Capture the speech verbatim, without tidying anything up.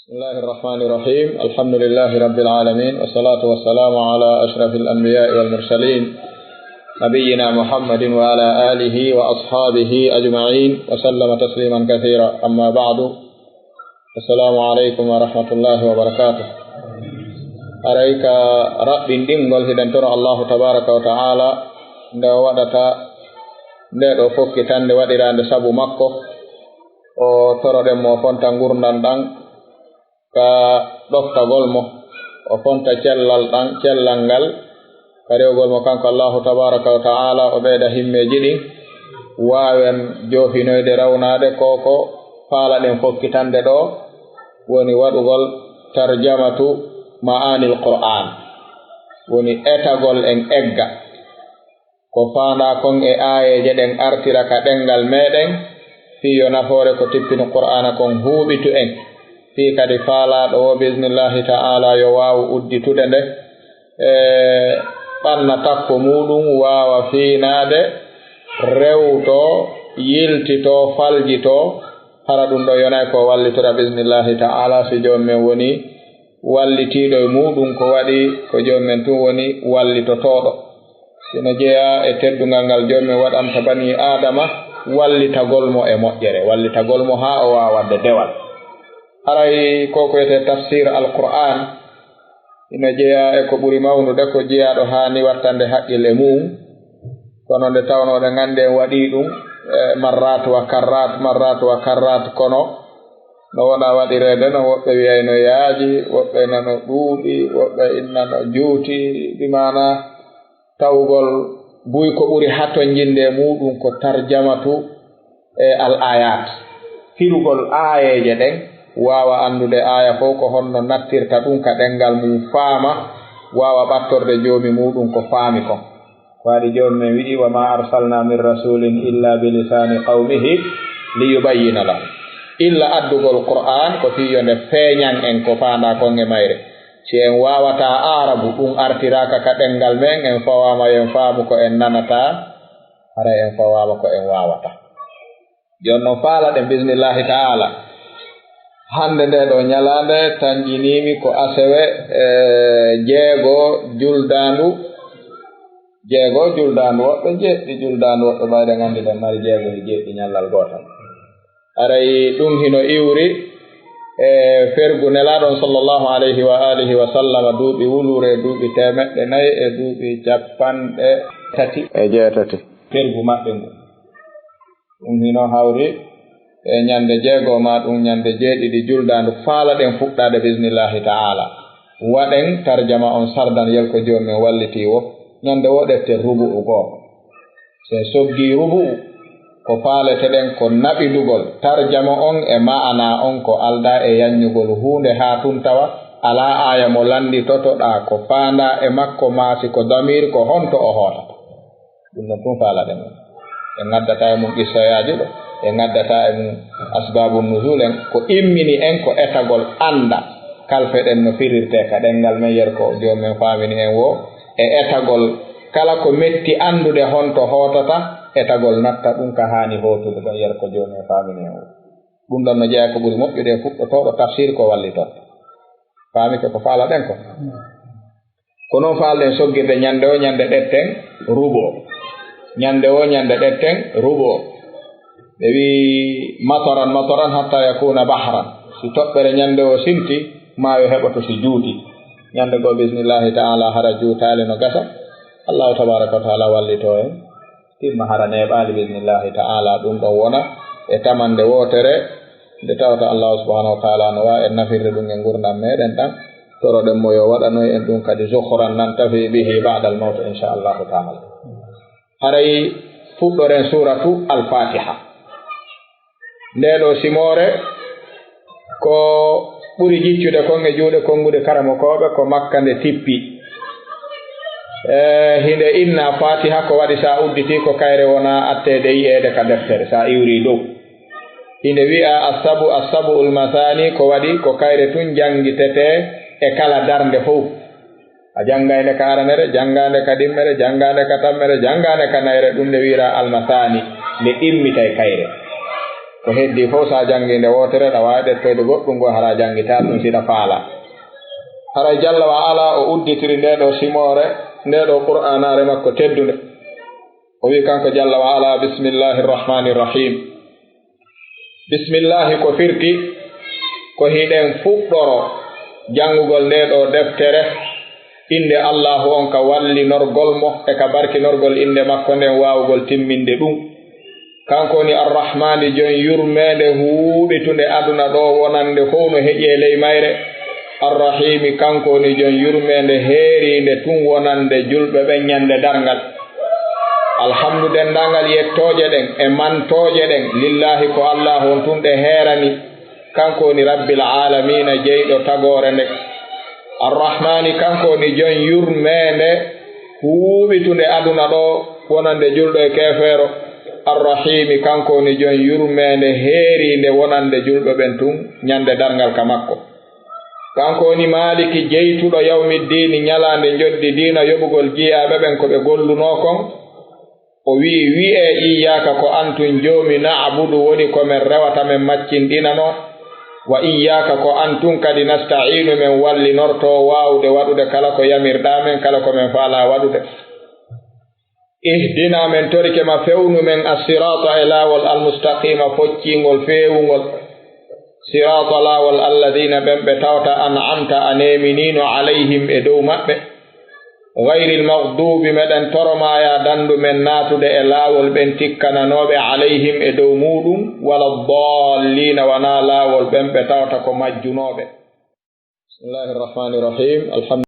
بسم الله الرحمن الرحيم. الحمد لله رب العالمين، والصلاة والسلام على أشرف الأنبياء والمرسلين، نبينا محمد وعلى آله وأصحابه أجمعين، وسلم تسليما كثيرا. أما بعد، السلام عليكم ورحمة الله وبركاته. Aray ka raɓɓinɗingol, hiɗen toro Allahu tabaraka wa ta'ala nde o waɗata nde ɗo fokkitande waɗiraande sabu makko, o toroɗen mo o fonta ngurndan ɗan ka ɗoftagol mo, o fonta cellal ɗan, cellal ngal ka rewgol mo kanko Allahu tabaraka wa ta'ala, o ɓeyda himmeeji ɗin, waawen joofinoyde rawnaade ko ko faalaɗen fokkitande ɗo, woni waɗugol tarjamatu ma'anil Qur'an, woni etagol en egga ko faandaa kon e aayeeje ɗen artira ka ɗemngal meɗen, fii yo nafoore ko tippini Qur'aana kon huuɓitu en, fii kadi faalaaɗo woo, bismillahi ta'ala, yo waawu udditude nde, e ɓanna takko muuɗum, waawa fiinaade, rewto, yiltito, faljito, hara ɗum ɗo yonay ko wallitora, bismillahi ta'ala, si joom men woni wallitiiɗo e muuɗum, ko waɗi ko joom men tun woni wallitotooɗo. Hino jeyaa e teddungal ngal joom men waɗanta banii Aadama, wallitagol mo e moƴƴere, wallitagol mo haa o waawa waɗde dewal. Haray ko ko wiyetee tafsir Alqur'aan, hino jeyaa e ko ɓuri mawnude ko jiyaaɗo haani wattande haqqille mu'um. Kono nde tawnoo ɗen anndi en waɗii ɗum, e, marrat wa karrat, marrat wa karrat, kono no wona waɗireede no woɓɓe wiyayno yaaji, woɓɓe nano ɗuuɗi, woɓɓe innano juuti, bi maana tawgol buy ko ɓuri hatonjinde e muuɗum ko tarjamatu e al ayat, firugol aayeeje ɗen, waawa anndude aaya fof ko honno nattirta ɗum ka ɗemngal mum, faama, waawa ɓattorde joomi muuɗum ko faami kon. Ko waɗi joom men wi'i, "Wa ma arsalna min rasulin illa bi lisani qawmihi li yubayyina lahum." Illa addugol Qur'an ko fii yo nde feeñan en ko faandaa kon e mayre. Si en waawataa aarabu, ɗum artiraaka ka ɗemngal men, en fawaama yo en faamu ko en nanataa, haray en fawaama ko en waawataa. Jooni non faalaɗen, bismillahi ta'ala. Hannde ndee ɗoo ñalaande tanƴiniimi ko asewe, e, jeego juldaandu, jeego juldaandu, woɓɓe jeeɗiɗi juldaandu, woɓɓe ɓayde nganndi ɗen mari jeego e jeeɗiɗi ñallal gootal. Aray ɗum hino iwri e fergu Nelaaɗo on sallallahu alayhi wa alihi wa sallama, duuɓi wuluure, duuɓi teemeɗɗe nayi e duuɓi capanɗe tati e jeetati. Fergu maɓɓe ngu. Ɗum hino hawri e ñande jeego maa ɗum ñande jeeɗiɗi juldaandu. Faalaɗen fuɗɗaade bismillahi ta'ala. Waɗen tarjama on sardan yel ko joom men wallitii wo. Ñande wo ɗefte rubu'u goo. Si en soggii rubu'u, ko faaleteɗen ko naɓidugol tarjama on e ma'ana on ko aldaa e yanñugol huunde haa tun tawa alaa aaya mo lannditotoɗaa ko faandaa e makko maa si ko damiir ko honto o hootata. Ɗum ɗon tun faalaɗen on. En ngaddataa e mum qissayaaji ɗo, en ngaddataa e mum asbaabu nuzul en, ko immini en ko etagol annda, kalfeɗen no firirtee ka ɗemngal men, yer ko joom men faamini en wo, e etagol kala ko metti anndude honto hootata, etagol natta ɗum ka haani hootude ɗon, yer ko joom men faamini en wo. Ɗum ɗon no jeyaa ko ɓuri moƴƴude e fuɗɗotooɗo tafsir ko wallitorto. Faamike ko faalaɗen ko? Ko non faalɗen soggirde ñande o ñande ɗetten rubo. Ñande o ñande ɗetten rubo. Ɓe wi'i, "Mataran, mataran hatta yakuna bahran." Si toɓɓere ñande o sinti, maayo heɓoto si juuti. Ñande goo, bismillahi ta'ala, hara juutaali no gasa. Allahu tabaraka wa ta'ala wallitoo en. Timma hara neeɓaali, bismillahi ta'ala, ɗum ɗon wona e tamande wootere, nde tawata Allahu subhanahu wa ta'ala no waawi en nafirde ɗum e ngurndan meɗen ɗan. Toroɗen mo yo waɗanoy en ɗum kadi zukhran nantafi bihi ba'dal mawt, insha Allahu ta'ala. Haray fuɗɗoren suuratu Al-Fatiha. Ndee ɗoo simoore ko ɓuri jiccude kon e juuɗe konnguɗe karamokooɓe ko Makka nde tippi. E, hinde inna Fatiha ko waɗi sa udditi ko kayre wona atteede yi'eede ka deftere, sa iwri dow. Hinde wi'a assabu, assabu'ul masani ko waɗi ko kayre tun janngitete e kala darnde fow. A janngaynde ka aranere, janngaande ka ɗimmere, janngaande ka tammere, janngaande ka nayre, ɗum nde wi'ira almasani, nde ɗimmitay kayre. Ko heddii fof, so a janngii nde wootere, aɗa waawi ƴettoyde goɗɗum ngoo, hara a janngitaa ɗum siɗa faalaa. Haray jalla wa ala o udditiri ndee ɗoo simoore, ndee ɗoo qur'aanaare makko teddunde. O wi'i kanko jalla wa ala, "Bismillahi rahmani rahim." Bismillahi ko firti ko hiɗen fuɗɗoro janngugol ndee ɗoo deftere, innde Allaahu on ka wallinorgol mo e ka barkinorgol innde makko nden waawugol timminde ɗum. Kanko woni Arrahmaani, jon yurmeende huuɓitunde aduna ɗoo wonande fow no heƴi e ley mayre. Arrahiimi, kanko woni jon yurmeende heeriinde tun wonande julɓe ɓen ɲande darngal. Alhamdu, denndaangal yettooje ɗen e mantooje ɗen, lillaahi, ko Allaahu on tun ɗe heerani. Kanko woni Rabbil aalamiina, jeyɗo tagoore nde. Arrahmaani, kanko woni jon yurmeende huuɓitunde aduna ɗoo wonande julɗo e keefeero. Arrahiimi, kanko woni jon yurmeende heeriinde wonande julɓe ɓen tun ɲande darngal ka makko. Kanko woni Maaliki, jeytuɗo yawmiddiini, ɲalaande njoddi diina yoɓugol jiyaaɓe ɓen ko ɓe gollunoo kon. O wi'i, "Wi'ee, iyyaaka, ko an tun Joomi, na'budu, woni ko men rewata men maccinɗinanoo, wa iyyaaka, ko an tun kadi nasta'iinu, men wallinortoo waawude waɗude kala ko yamirɗaa men, kala ko men faalaa waɗude. Ihdinaa, men torike ma, fewnu men, assiraata, e laawol, almustaqiima, focciingol, feewungol, siraata, laawol, alladiina, ɓen ɓe tawata, an'amta, a neeminiino, alayhim, e dow maɓɓe." Gayril maghdubi, meɗen toromaaya dandu men naatude e laawol ɓen tikkananooɓe alayhim e dow muuɗum, wala daalliina, wanaa laawol ɓen ɓe tawata ko majjunooɓe. Bismillahi rahmani rahim. Alhamdu-